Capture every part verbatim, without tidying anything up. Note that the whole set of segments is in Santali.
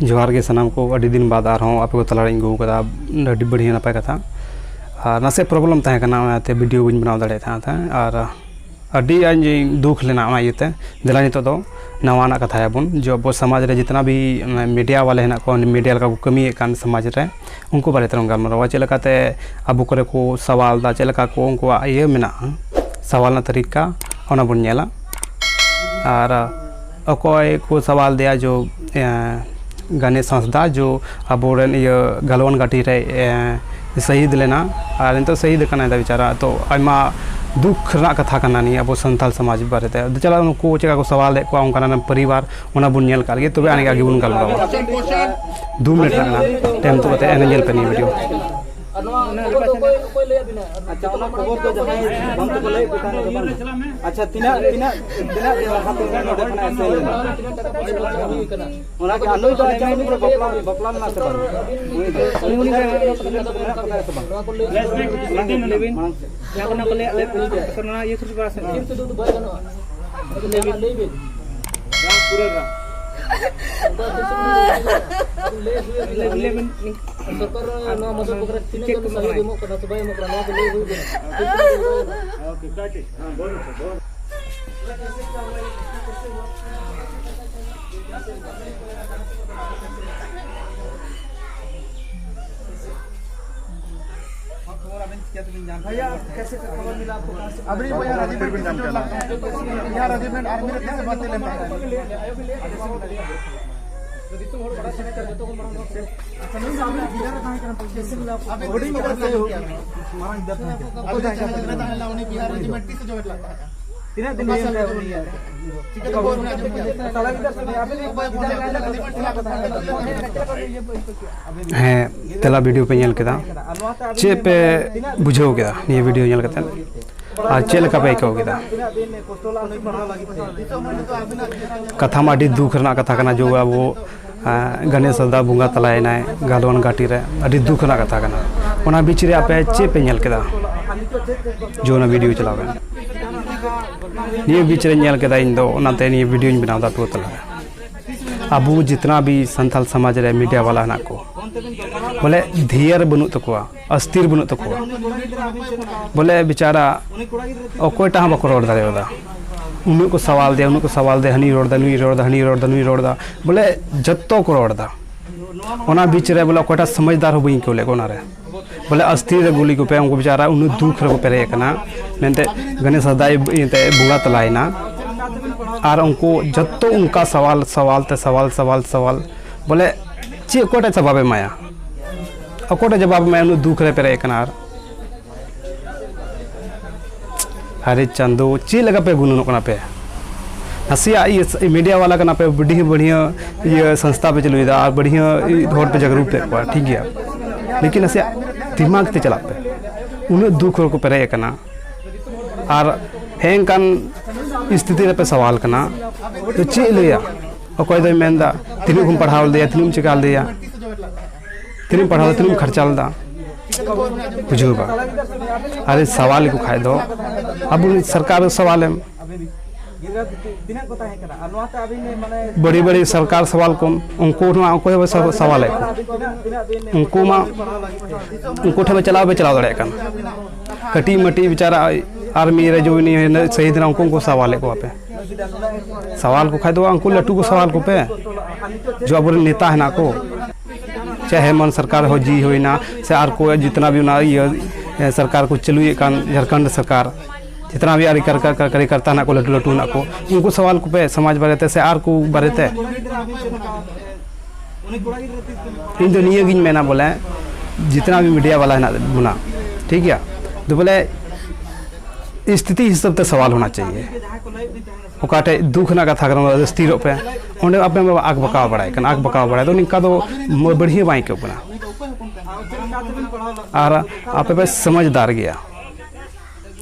ᱡᱚᱦᱟᱨ ᱜᱮ ᱥᱟᱱᱟᱢ ᱠᱚ, ᱟᱹᱰᱤ ᱫᱤᱱ ᱵᱟᱫ ᱟᱨᱦᱚᱸ ᱟᱯᱮ ᱠᱚ ᱛᱟᱞᱟᱨᱮᱧ ᱟᱹᱜᱩ ᱠᱟᱫᱟ, ᱟᱹᱰᱤ ᱵᱟᱹᱲᱤᱡ ᱱᱟᱯᱟᱭ ᱠᱟᱛᱷᱟ᱾ ᱟᱨ ᱱᱟᱥᱮ ᱯᱨᱚᱵᱞᱮᱢ ᱛᱟᱦᱮᱸ ᱠᱟᱱᱟ, ᱚᱱᱟᱛᱮ ᱵᱷᱤᱰᱤᱭᱳ ᱵᱟᱹᱧ ᱵᱮᱱᱟᱣ ᱫᱟᱲᱮᱭᱟᱜ ᱛᱟᱦᱮᱸᱫ᱾ ᱟᱨ ᱟᱹᱰᱤ ᱟᱸᱴᱤᱧ ᱫᱩᱠ ᱞᱮᱱᱟ ᱚᱱᱟ ᱤᱭᱟᱹᱛᱮ᱾ ᱫᱮᱞᱟ ᱱᱤᱛᱚᱜ ᱫᱚ ᱱᱟᱣᱟᱱᱟᱜ ᱠᱟᱛᱷᱟᱭᱟᱵᱚᱱ, ᱡᱮ ᱟᱵᱚ ᱥᱚᱢᱟᱡᱽ ᱨᱮ ᱡᱤᱛᱱᱟ ᱵᱷᱤ ᱢᱤᱰᱤᱭᱟ ᱣᱟᱞᱮ ᱦᱮᱱᱟᱜ ᱠᱚᱣᱟ, ᱢᱤᱰᱤᱭᱟ ᱞᱮᱠᱟ ᱠᱚ ᱠᱟᱹᱢᱤᱭᱮᱫ ᱠᱟᱱ ᱥᱚᱢᱟᱡᱽ ᱨᱮ, ᱩᱱᱠᱩ ᱵᱟᱨᱮ ᱛᱮᱵᱚᱱ ᱜᱟᱞᱢᱟᱨᱟᱣᱟ᱾ ᱪᱮᱫ ᱞᱮᱠᱟᱛᱮ ᱟᱵᱚ ᱠᱚᱨᱮ ᱠᱚ ᱥᱟᱣᱟᱞ ᱫᱟ, ᱪᱮᱫ ᱞᱮᱠᱟ ᱠᱚ ᱩᱱᱠᱩᱣᱟᱜ ᱤᱭᱟᱹ ᱢᱮᱱᱟᱜᱼᱟ, ᱥᱟᱣᱟᱞ ᱨᱮᱱᱟᱜ ᱛᱟᱹᱨᱤᱠᱟ, ᱚᱱᱟ ᱵᱚᱱ ᱧᱮᱞᱟ᱾ ᱟᱨ ᱚᱠᱚᱭ ᱠᱚ ᱥᱟᱣᱟᱞ ᱫᱮᱭᱟ ᱡᱚ, ᱮ, ᱜᱟᱱᱮᱥ ᱦᱟᱸᱥᱫᱟ ᱡᱚ ᱟᱵᱚᱨᱮᱱ ᱤᱭᱟᱹ ᱜᱟᱞᱣᱟᱱ ᱜᱷᱟᱴᱤ ᱨᱮ, ᱮ, ᱥᱟᱹᱦᱤᱫ ᱞᱮᱱᱟ ᱟᱨ ᱱᱤᱛᱚᱜ ᱥᱟᱹᱦᱤᱫ ᱠᱟᱱᱟᱭ ᱫᱟ ᱵᱮᱪᱟᱨᱟ᱾ ᱛᱚ ᱟᱭᱢᱟ ᱫᱩᱠ ᱨᱮᱱᱟᱜ ᱠᱟᱛᱷᱟ ᱠᱟᱱᱟ ᱱᱤᱭᱟᱹ ᱟᱵᱚ ᱥᱟᱱᱛᱟᱲ ᱥᱚᱢᱟᱡᱽ ᱵᱟᱨᱮᱛᱮ᱾ ᱟᱫᱚ ᱪᱟᱞᱟᱜ ᱩᱱᱠᱩ ᱪᱮᱠᱟ ᱠᱚ ᱥᱟᱣᱟᱞ ᱞᱮᱫ ᱠᱚᱣᱟ ᱚᱱᱠᱟᱱᱟᱜ ᱯᱚᱨᱤᱵᱟᱨ, ᱚᱱᱟ ᱵᱚᱱ ᱧᱮᱞ ᱠᱟᱜ ᱜᱮ, ᱛᱚᱵᱮ ᱟᱹᱱᱤᱡ ᱟᱜᱮ ᱵᱚᱱ ᱜᱟᱞᱢᱟᱨᱟᱣᱟ᱾ ᱫᱩ ᱢᱤᱱᱤᱴ ᱨᱮᱱᱟᱜ ᱠᱟᱱᱟ, ᱴᱟᱭᱤᱢ ᱛᱚ ᱠᱟᱛᱮ ᱮᱱ ᱧᱮᱞ ᱯᱮ ᱱᱤᱭᱟᱹ ᱵᱷᱤᱰᱤᱭᱳ᱾ ᱟᱨ ᱱᱚᱣᱟ ᱠᱷᱚᱵᱚᱨ ᱫᱚ ᱚᱠᱚᱭ, ᱚᱠᱚᱭ ᱞᱟᱹᱭᱟᱫ ᱵᱤᱱᱟ? ᱟᱪᱪᱷᱟ, ᱚᱱᱟ ᱠᱷᱚᱵᱚᱨ ᱫᱚ ᱡᱟᱦᱟᱸᱭ ᱵᱟᱝ ᱛᱮᱠᱚ ᱞᱟᱹᱭ ᱯᱮ ᱠᱟᱱ ᱜᱮ ᱵᱟᱝ? ᱟᱪᱪᱷᱟ, ᱛᱤᱱᱟᱹᱜ, ᱛᱤᱱᱟᱹᱜ, ᱛᱤᱱᱟᱹᱜ ᱫᱤᱱ ᱞᱟᱦᱟ ᱛᱮ ᱱᱚᱰᱮ ᱠᱷᱚᱱᱟᱜ ᱮ ᱥᱮᱱ ᱞᱮᱱᱟ? ᱛᱤᱱᱟᱹᱜ ᱴᱟᱠᱟ ᱯᱚᱭᱥᱟ ᱦᱩᱭ ᱠᱟᱱᱟ? ᱚᱱᱟ ᱜᱮ, ᱟᱨ ᱱᱩᱭ ᱫᱚ ᱟᱪᱪᱷᱟ, ᱩᱱᱤ ᱫᱚ ᱵᱟᱯᱞᱟ, ᱵᱟᱯᱞᱟ ᱞᱮᱱᱟ ᱥᱮ ᱵᱟᱝ? ᱩᱱᱤ ᱫᱚ ᱩᱱᱤ ᱫᱚ ᱢᱮᱱᱟᱜ ᱠᱚᱣᱟ ᱥᱮ ᱵᱟᱝ? ᱱᱚᱣᱟ ᱠᱚ ᱞᱟᱹᱭ ᱵᱤᱱ᱾ ᱢᱟᱲᱟᱝ ᱥᱮᱫ᱾ ᱡᱟᱦᱟᱸ ᱠᱷᱚᱱᱟᱜ ᱠᱚ ᱞᱟᱹᱭᱟᱫ ᱞᱮ, ᱱᱚᱣᱟ ᱤᱭᱟᱹ ᱠᱷᱚᱱ ᱵᱟᱝ ᱥᱮ? ᱛᱤᱱ ᱛᱮᱫᱚ ᱵᱟᱭ ᱜᱟᱱᱚᱜᱼᱟ᱾ ᱞᱟᱹᱭ ᱵᱤᱱ᱾ ᱞᱟᱹᱭ ᱵᱤᱱ᱾ ᱥᱚᱨᱠᱟᱨ ᱱᱚᱣᱟ ᱢᱚᱫᱚᱫ ᱵᱟᱠᱷᱨᱟ ᱛᱤᱱᱟᱹᱜ ᱜᱟᱱ ᱥᱚᱦᱭᱳᱜᱽ ᱮᱢᱚᱜ ᱠᱟᱱᱟ ᱥᱮ ᱵᱟᱭ ᱮᱢᱚᱜ ᱠᱟᱱᱟ, ᱱᱚᱣᱟ ᱠᱚ ᱞᱟᱹᱭ ᱦᱩᱭ ᱠᱟᱱᱟ᱾ खबर अभी क्या तुम्हें जान भैया, आप कैसे खबर मिला आपको? कहाँ से? अभी भैया, राजीव भैया, किसी चोट लगा है? यहाँ राजीव भैया, आर्मी रखने से बातें लेना है। ᱦᱮᱸ, ᱛᱮᱞᱟ ᱵᱷᱤᱰᱤᱭᱳ ᱯᱮ ᱧᱮᱞ ᱠᱮᱫᱟ᱾ ᱪᱮᱫ ᱯᱮ ᱵᱩᱡᱷᱟᱹᱣ ᱠᱮᱫᱟ ᱱᱤᱭᱟᱹ ᱵᱷᱤᱰᱤᱭᱳ ᱧᱮᱞ ᱠᱟᱛᱮ? ᱟᱨ ᱪᱮᱫ ᱞᱮᱠᱟ ᱯᱮ ᱟᱹᱭᱠᱟᱹᱣ ᱠᱮᱫᱟ? ᱠᱟᱛᱷᱟ ᱢᱟ ᱟᱹᱰᱤ ᱫᱩᱠ ᱨᱮᱱᱟᱜ ᱠᱟᱛᱷᱟ ᱠᱟᱱᱟ, ᱡᱮ ᱟᱵᱚ, ᱟᱸ, ᱜᱟᱱᱮᱥ ᱦᱟᱸᱥᱫᱟ ᱵᱚᱸᱜᱟ ᱛᱟᱞᱟᱭᱮᱱᱟᱭ ᱜᱟᱞᱣᱟᱱ ᱜᱷᱟᱴᱤ ᱨᱮ, ᱟᱹᱰᱤ ᱫᱩᱠ ᱨᱮᱱᱟᱜ ᱠᱟᱛᱷᱟ ᱠᱟᱱᱟ᱾ ᱚᱱᱟ ᱵᱤᱪ ᱨᱮ ᱟᱯᱮ ᱪᱮᱫ ᱯᱮ ᱧᱮᱞ ᱠᱮᱫᱟ? ᱡᱮ ᱚᱱᱟ ᱵᱷᱤᱰᱤᱭᱳ ᱪᱟᱞᱟᱣ ᱮᱱᱟ, ᱱᱤᱭᱟᱹ ᱵᱤᱪ ᱨᱮ ᱧᱮᱞ ᱠᱮᱫᱟ ᱤᱧ ᱫᱚ, ᱚᱱᱟᱛᱮ ᱱᱤᱭᱟᱹ ᱵᱷᱤᱰᱤᱭᱳᱧ ᱵᱮᱱᱟᱣ ᱮᱫᱟ ᱟᱯᱮ ᱠᱚ ᱛᱟᱞᱟᱨᱮ᱾ ᱟᱵᱚ ᱡᱤᱛᱱᱟ ᱵᱷᱤ ᱥᱟᱱᱛᱟᱞ ᱥᱚᱢᱟᱡᱽ ᱨᱮ ᱢᱤᱰᱤᱭᱟ ᱵᱟᱞᱟ ᱦᱮᱱᱟᱜ ᱠᱚ, ᱵᱚᱞᱮ ᱫᱷᱤᱭᱟᱹᱨ ᱵᱟᱹᱱᱩᱜ ᱛᱟᱠᱚᱣᱟ, ᱟᱥᱛᱤᱨ ᱵᱟᱹᱱᱩᱜ ᱛᱟᱠᱚᱣᱟ᱾ ᱵᱚᱞᱮ ᱵᱮᱪᱟᱨᱟ ᱚᱠᱚᱭᱴᱟᱜ ᱦᱚᱸ ᱵᱟᱠᱚ ᱨᱚᱲ ᱫᱟᱲᱮᱭᱟᱫᱟ᱾ ᱩᱱᱟᱹᱜ ᱠᱚ ᱥᱟᱣᱟᱞ ᱫᱮᱭᱟ, ᱩᱱᱟᱹᱜ ᱠᱚ ᱥᱟᱣᱟᱞ ᱫᱮᱭᱟ, ᱦᱟᱹᱱᱤ ᱨᱚᱲ ᱫᱟ, ᱱᱩᱭ ᱨᱚᱲ ᱫᱟ, ᱦᱟᱹᱱᱤ ᱨᱚᱲ ᱫᱟ, ᱱᱩᱭ ᱨᱚᱲ ᱫᱟ, ᱵᱚᱞᱮ ᱡᱚᱛᱚ ᱠᱚ ᱨᱚᱲ ᱫᱟ᱾ ᱚᱱᱟ ᱵᱤᱪ ᱨᱮ ᱵᱚᱞᱮ ᱚᱠᱚᱭᱴᱟᱜ ᱥᱚᱢᱚᱡᱽᱫᱟᱨ ᱦᱚᱸ ᱵᱟᱹᱧ ᱟᱹᱭᱠᱟᱹᱣ ᱞᱮᱫ ᱠᱚᱣᱟ ᱚᱱᱟᱨᱮ᱾ ᱵᱚᱞᱮ ᱟᱥᱛᱤ ᱨᱮ ᱜᱩᱞᱤ ᱠᱚᱯᱮ, ᱩᱱᱠᱩ ᱵᱮᱪᱟᱨᱟ ᱩᱱᱟᱹᱜ ᱫᱩᱠ ᱨᱮᱠᱚ ᱯᱮᱨᱮᱡ ᱟᱠᱟᱱᱟ ᱢᱮᱱᱛᱮ ᱜᱚᱱᱮᱥ ᱫᱟᱫᱟ ᱮᱱᱛᱮ ᱵᱚᱸᱜᱟ ᱛᱟᱞᱟᱭᱮᱱᱟ᱾ ᱟᱨ ᱩᱱᱠᱩ ᱡᱚᱛᱚ ᱚᱱᱠᱟ ᱥᱟᱣᱟᱞ ᱥᱟᱣᱟᱞ ᱛᱮ ᱥᱟᱣᱟᱞ ᱥᱟᱣᱟᱞ ᱥᱟᱣᱟᱞ, ᱵᱚᱞᱮ ᱪᱮᱫ ᱚᱠᱚᱭᱴᱟᱜ ᱡᱟᱵᱟᱵ ᱮᱢᱟᱭᱟ? ᱚᱠᱚᱭᱴᱟᱜ ᱡᱟᱵᱟᱵ ᱮᱢᱟᱭᱟ? ᱩᱱᱟᱹᱜ ᱫᱩᱠ ᱨᱮ ᱯᱮᱨᱮᱡ ᱟᱠᱟᱱᱟ᱾ ᱟᱨ ᱟᱨᱮ ᱪᱟᱸᱫᱚ, ᱪᱮᱫ ᱞᱮᱠᱟ ᱯᱮ ᱜᱩᱱᱟᱹᱱᱚᱜ ᱠᱟᱱᱟ ᱯᱮ? ᱱᱟᱥᱮᱭᱟᱜ ᱤᱭᱟᱹ ᱢᱤᱰᱤᱭᱟ ᱵᱟᱞᱟ ᱠᱟᱱᱟ ᱯᱮ, ᱵᱟᱹᱰᱤ ᱵᱟᱹᱲᱤᱭᱟᱹ ᱤᱭᱟᱹ ᱥᱚᱝᱥᱛᱷᱟ ᱯᱮ ᱪᱟᱹᱞᱩᱭᱮᱫᱟ ᱟᱨ ᱵᱟᱹᱲᱤᱭᱟᱹ ᱦᱚᱲ ᱯᱮ ᱡᱟᱜᱽᱨᱩᱠ ᱮᱫ ᱠᱚᱣᱟ, ᱴᱷᱤᱠ ᱜᱮᱭᱟ, ᱞᱮᱠᱤᱱ ᱱᱟᱥᱮᱭᱟᱜ ᱫᱤᱢᱟᱜᱽ ᱛᱮ ᱪᱟᱞᱟᱜ ᱯᱮ᱾ ᱩᱱᱟᱹᱜ ᱫᱩᱠ ᱦᱚᱲ ᱠᱚ ᱯᱮᱨᱮᱡ ᱟᱠᱟᱱᱟ ᱟᱨ ᱦᱮᱸ ᱚᱱᱠᱟᱱ ᱥᱛᱷᱤᱛᱤ ᱨᱮᱯᱮ ᱥᱟᱣᱟᱞ ᱠᱟᱱᱟ, ᱛᱚ ᱪᱮᱫ ᱞᱟᱹᱭᱟ? ᱚᱠᱚᱭ ᱫᱚᱭ ᱢᱮᱱᱫᱟ ᱛᱤᱱᱟᱹᱜ ᱠᱚᱢ ᱯᱟᱲᱦᱟᱣ ᱞᱮᱫᱮᱭᱟ, ᱛᱤᱱᱟᱹᱜ ᱮᱢ ᱪᱤᱠᱟ ᱞᱮᱫᱮᱭᱟ, ᱛᱤᱱᱟᱹᱜ ᱯᱟᱲᱦᱟᱣ, ᱛᱤᱱᱟᱹᱜ ᱠᱷᱚᱨᱪᱟ ᱞᱮᱫᱟ, ᱵᱩᱡᱷᱟᱹᱣ ᱵᱟᱝ? ᱟᱨ ᱥᱟᱣᱟᱞ ᱞᱮᱠᱚ ᱠᱷᱟᱡ ᱫᱚ ᱟᱵᱚ ᱥᱚᱨᱠᱟᱨ ᱥᱟᱣᱟᱞᱮᱢ᱾ ᱵᱟᱹᱲᱤ ᱵᱟᱹᱲᱤ ᱥᱚᱨᱠᱟᱨ ᱥᱟᱣᱟᱞ ᱠᱚᱢ, ᱩᱱᱠᱩ ᱱᱚᱣᱟ ᱚᱠᱚᱭ ᱦᱚᱸ ᱵᱟᱭ ᱥᱟᱣᱟᱞᱮᱫ ᱠᱚ᱾ ᱩᱱᱠᱩ ᱢᱟ, ᱩᱱᱠᱩ ᱴᱷᱮᱱ ᱵᱟ ᱪᱟᱞᱟᱣ ᱵᱟᱭ ᱪᱟᱞᱟᱣ ᱫᱟᱲᱮᱭᱟᱜ ᱠᱟᱱᱟ᱾ ᱠᱟᱹᱴᱤᱡ ᱢᱟᱹᱴᱤᱡ ᱵᱮᱪᱟᱨᱟ ᱟᱨᱢᱤ ᱨᱮ ᱡᱚᱭᱱᱤ ᱦᱩᱭᱱᱟ, ᱥᱟᱹᱦᱤᱫ ᱮᱱᱟ, ᱩᱱᱠᱩ ᱩᱱᱠᱩ ᱥᱟᱣᱟᱞᱮᱫ ᱠᱚᱣᱟ ᱯᱮ᱾ ᱥᱟᱣᱟᱞ ᱠᱚ ᱠᱷᱟᱡ ᱫᱚ ᱩᱱᱠᱩ ᱞᱟᱹᱴᱩ ᱠᱚ ᱥᱟᱣᱟᱞ ᱠᱚᱯᱮ, ᱡᱚ ᱟᱵᱚᱨᱮᱱ ᱱᱮᱛᱟ ᱦᱮᱱᱟᱜ ᱠᱚ, ᱪᱟᱦᱮ ᱦᱮᱢᱚᱱᱛ ᱥᱚᱨᱠᱟᱨ ᱦᱚᱸ ᱡᱤ ᱦᱩᱭᱱᱟ, ᱥᱮ ᱟᱨ ᱠᱚ ᱡᱤᱛᱱᱟ ᱵᱷᱤ ᱚᱱᱟ ᱤᱭᱟᱹ ᱥᱚᱨᱠᱟᱨ ᱠᱚ ᱪᱟᱹᱞᱩᱭᱮᱫ ᱠᱟᱱ ᱡᱷᱟᱲᱠᱷᱚᱸᱰ ᱥᱚᱨᱠᱟᱨ, ᱡᱤᱛᱱᱟ ᱵᱷᱤ ᱟᱨ ᱠᱟᱨ- ᱠᱟᱨ- ᱠᱟᱨᱭᱟᱠᱚᱨᱛᱟ ᱦᱮᱱᱟᱜ ᱠᱚ, ᱞᱟᱹᱴᱩ ᱞᱟᱹᱴᱩ ᱦᱮᱱᱟᱜ ᱠᱚ, ᱩᱱᱠᱩ ᱥᱟᱣᱟᱞ ᱠᱚᱯᱮ ᱥᱚᱢᱟᱡᱽ ᱵᱟᱨᱮᱛᱮ ᱥᱮ ᱟᱨ ᱠᱚ ᱵᱟᱨᱮᱛᱮ᱾ ᱤᱧ ᱫᱚ ᱱᱤᱭᱟᱹ ᱜᱤᱧ ᱢᱮᱱᱟ ᱵᱚᱞᱮ, ᱡᱤᱛᱱᱟ ᱵᱷᱤ ᱢᱤᱰᱤᱭᱟ ᱵᱟᱞᱟ ᱦᱮᱱᱟᱜ ᱵᱚᱱᱟ, ᱴᱷᱤᱠ ᱜᱮᱭᱟ, ᱛᱚ ᱵᱚᱞᱮ ᱥᱛᱷᱤᱛᱤ ᱦᱤᱥᱟᱹᱵ ᱛᱮ ᱥᱟᱣᱟᱞ ᱦᱳᱱᱟ ᱪᱟᱦᱤᱭᱮ᱾ ᱚᱠᱟᱴᱷᱮᱡ ᱫᱩᱠ ᱨᱮᱱᱟᱜ ᱠᱟᱛᱷᱟ ᱠᱟᱱᱟ, ᱚᱱᱟ ᱫᱚ ᱛᱷᱤᱨᱚᱜ ᱯᱮ, ᱚᱸᱰᱮ ᱟᱯᱮ ᱢᱟ ᱟᱠ ᱵᱟᱠᱟᱣ ᱵᱟᱲᱟᱭ ᱠᱟᱱᱟ, ᱟᱠ ᱵᱟᱠᱟᱣ ᱵᱟᱲᱟᱭ ᱫᱚ ᱱᱤᱝᱠᱟ ᱫᱚ ᱵᱟᱹᱲᱦᱤ ᱵᱟᱝ ᱟᱹᱭᱠᱟᱹᱜ ᱠᱟᱱᱟ᱾ ᱟᱨ ᱟᱯᱮ ᱯᱮ ᱥᱚᱢᱚᱡᱽᱫᱟᱨ ᱜᱮᱭᱟ,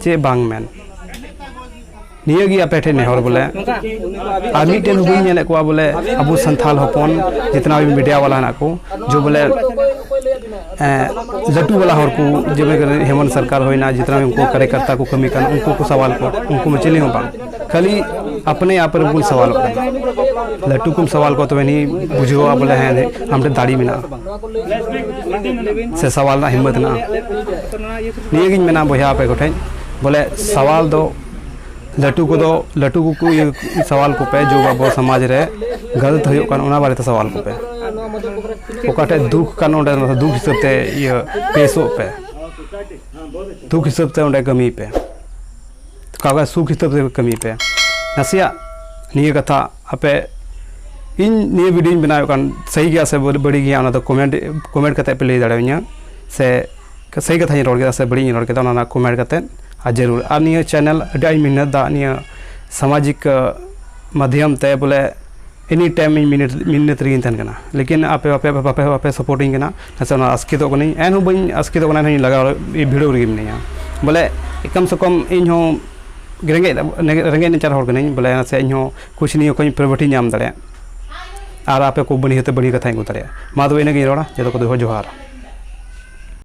ᱪᱮᱫ ᱵᱟᱝ ᱢᱮᱱ᱾ ᱱᱤᱭᱟᱹ ᱜᱮ ᱟᱯᱮ ᱴᱷᱮᱱ ᱱᱮᱦᱚᱨ ᱵᱚᱞᱮ᱾ ᱟᱨ ᱢᱤᱫᱴᱮᱱ ᱦᱚᱸ ᱵᱟᱹᱧ ᱧᱮᱞᱮᱫ ᱠᱚᱣᱟ ᱵᱚᱞᱮ, ᱟᱵᱚ ᱥᱟᱱᱛᱷᱟᱞ ᱦᱚᱯᱚᱱ ᱡᱤᱛᱱᱟ ᱵᱷᱤ ᱢᱤᱰᱤᱭᱟ ᱵᱟᱞᱟ ᱦᱮᱱᱟᱜ ᱠᱚ, ᱡᱮ ᱵᱚᱞᱮ, ᱮᱸ, ᱞᱟᱹᱴᱩ ᱵᱟᱞᱟ ᱦᱚᱲ ᱠᱚ, ᱡᱮ ᱵᱚᱞᱮ ᱦᱮᱢᱚᱱᱛ ᱥᱚᱨᱠᱟᱨ ᱦᱩᱭᱱᱟ, ᱡᱤᱛᱱᱟ ᱵᱷᱤ ᱩᱱᱠᱩ ᱠᱟᱨᱭᱟᱠᱚᱨᱛᱟ ᱠᱚ ᱠᱟᱹᱢᱤ ᱠᱟᱱᱟ, ᱩᱱᱠᱩ ᱠᱚ ᱥᱟᱣᱟᱞ ᱠᱚ, ᱩᱱᱠᱩ ᱢᱟ ᱪᱤᱞᱤ ᱦᱚᱸ ᱵᱟᱝ᱾ ᱠᱷᱟᱹᱞᱤ ᱟᱯᱱᱮ ᱟᱯ ᱨᱮᱵᱚᱱ ᱥᱟᱣᱟᱞᱚᱜ ᱠᱟᱱᱟ᱾ ᱞᱟᱹᱴᱩ ᱠᱚᱢ ᱥᱟᱣᱟᱞ ᱠᱚ, ᱛᱚᱵᱮ ᱱᱤᱭᱟᱹ ᱵᱩᱡᱷᱟᱹᱣᱟ ᱵᱚᱞᱮ ᱦᱮᱸ, ᱟᱢ ᱴᱷᱮᱱ ᱫᱟᱲᱮ ᱢᱮᱱᱟᱜᱼᱟ, ᱥᱮ ᱥᱟᱣᱟᱞ ᱨᱮᱱᱟᱜ ᱦᱤᱢᱢᱚᱛ ᱢᱮᱱᱟᱜᱼᱟ᱾ ᱱᱤᱭᱟᱹᱜᱤᱧ ᱢᱮᱱᱟ ᱵᱚᱭᱦᱟ ᱟᱯᱮ ᱠᱚᱴᱷᱮᱱ, ᱵᱚᱞᱮ ᱥᱟᱣᱟᱞ ᱫᱚ ᱞᱟᱹᱴᱩ ᱠᱚᱫᱚ, ᱞᱟᱹᱴᱩ ᱠᱚᱠᱚ ᱤᱭᱟᱹ ᱥᱟᱣᱟᱞ ᱠᱚᱯᱮ, ᱡᱮ ᱟᱵᱚ ᱥᱚᱢᱟᱡᱽ ᱨᱮ ᱜᱟᱹᱞᱟᱹᱛ ᱦᱩᱭᱩᱜ ᱠᱟᱱ, ᱚᱱᱟ ᱵᱟᱨᱮᱛᱮ ᱥᱟᱣᱟᱞ ᱠᱚᱯᱮ᱾ ᱚᱠᱟᱴᱷᱮᱡ ᱫᱩᱠ ᱠᱟᱱ, ᱚᱸᱰᱮ ᱫᱩᱠ ᱦᱤᱥᱟᱹᱵ ᱛᱮ ᱤᱭᱟᱹ ᱯᱮᱥᱚᱜ ᱯᱮ, ᱫᱩᱠ ᱦᱤᱥᱟᱹᱵ ᱛᱮ ᱚᱸᱰᱮ ᱠᱟᱹᱢᱤ ᱯᱮ᱾ ᱚᱠᱟ ᱥᱩᱠ ᱦᱤᱥᱟᱹᱵ ᱛᱮ ᱠᱟᱹᱢᱤ ᱯᱮ᱾ ᱱᱟᱥᱮᱭᱟᱜ ᱱᱤᱭᱟᱹ ᱠᱟᱛᱷᱟ ᱟᱯᱮ, ᱤᱧ ᱱᱤᱭᱟᱹ ᱵᱷᱤᱰᱤᱭᱳᱧ ᱵᱮᱱᱟᱣᱮᱫ ᱠᱟᱱ ᱥᱟᱹᱦᱤ ᱜᱮᱭᱟ ᱥᱮ ᱵᱟᱹᱲᱤᱡ ᱜᱮᱭᱟ, ᱚᱱᱟ ᱫᱚ ᱠᱚᱢᱮᱱᱴ, ᱠᱚᱢᱮᱱᱴ ᱠᱟᱛᱮ ᱯᱮ ᱞᱟᱹᱭ ᱫᱟᱲᱮᱭᱟᱹᱧᱟ, ᱥᱮ ᱥᱟᱹᱦᱤ ᱠᱟᱛᱷᱟᱧ ᱨᱚᱲ ᱠᱮᱫᱟ ᱥᱮ ᱵᱟᱹᱲᱤᱡ ᱤᱧ ᱨᱚᱲ ᱠᱮᱫᱟ, ᱚᱱᱟ ᱨᱮᱱᱟᱜ ᱠᱚᱢᱮᱱᱴ ᱠᱟᱛᱮ᱾ ᱟᱨ ᱡᱟᱹᱨᱩᱲ ᱟᱨ ᱱᱤᱭᱟᱹ ᱪᱮᱱᱮᱞ ᱟᱹᱰᱤ ᱟᱸᱴᱤᱧ ᱢᱮᱦᱱᱚᱛ ᱫᱟ, ᱱᱤᱭᱟᱹ ᱥᱟᱢᱟᱡᱤᱠ ᱟᱸ, ᱢᱟᱫᱽᱫᱷᱚᱢ ᱛᱮ ᱵᱚᱞᱮ ᱮᱱᱤ ᱴᱟᱭᱤᱢ ᱤᱧ ᱢᱤᱱᱤᱴ, ᱢᱤᱱᱤᱴ ᱨᱮᱜᱮᱧ ᱛᱟᱦᱮᱱ ᱠᱟᱱᱟ, ᱞᱮᱠᱤᱱ ᱟᱯᱮ ᱵᱟᱯᱮ, ᱵᱟᱯᱮ, ᱵᱟᱯᱮ ᱥᱟᱯᱳᱨᱴᱤᱧ ᱠᱟᱱᱟ᱾ ᱱᱟᱥᱮ ᱚᱱᱟ ᱟᱥᱠᱮᱛᱚᱜ ᱠᱟᱹᱱᱟᱹᱧ, ᱮᱱᱦᱚᱸ ᱵᱟᱹᱧ ᱟᱥᱠᱮᱛᱚᱜ ᱠᱟᱱᱟ, ᱮᱱᱦᱚᱸ ᱞᱟᱜᱟᱣ ᱵᱷᱤᱲᱟᱹᱣ ᱨᱮᱜᱮ ᱢᱤᱱᱟᱹᱧᱟ᱾ ᱵᱚᱞᱮ ᱠᱚᱢ ᱥᱮ ᱠᱚᱢ ᱤᱧ ᱦᱚᱸ ᱨᱮᱸᱜᱮᱡ, ᱨᱮᱸᱜᱮᱡ ᱱᱟᱪᱟᱨ ᱦᱚᱲ ᱠᱟᱹᱱᱟᱹᱧ, ᱵᱚᱞᱮ ᱱᱟᱥᱮ ᱤᱧ ᱦᱚᱸ ᱠᱩᱪ ᱱᱤᱭᱟᱹ ᱠᱷᱚᱱ ᱯᱨᱚᱯᱷᱤᱴ ᱤᱧ ᱧᱟᱢ ᱫᱟᱲᱮᱭᱟᱜ ᱟᱨ ᱟᱯᱮ ᱠᱚ ᱵᱟᱹᱲᱤᱡ ᱦᱚᱛᱮ ᱵᱟᱹᱲᱤᱡ ᱠᱟᱛᱷᱟᱧ ᱟᱹᱜᱩ ᱫᱟᱲᱮᱭᱟᱜᱼᱟ᱾ ᱢᱟ ᱛᱚᱵᱮ ᱤᱱᱟᱹᱜᱤᱧ ᱨᱚᱲᱟ, ᱡᱚᱛᱚ ᱠᱚᱫᱚ ᱡᱚᱦᱟᱨ᱾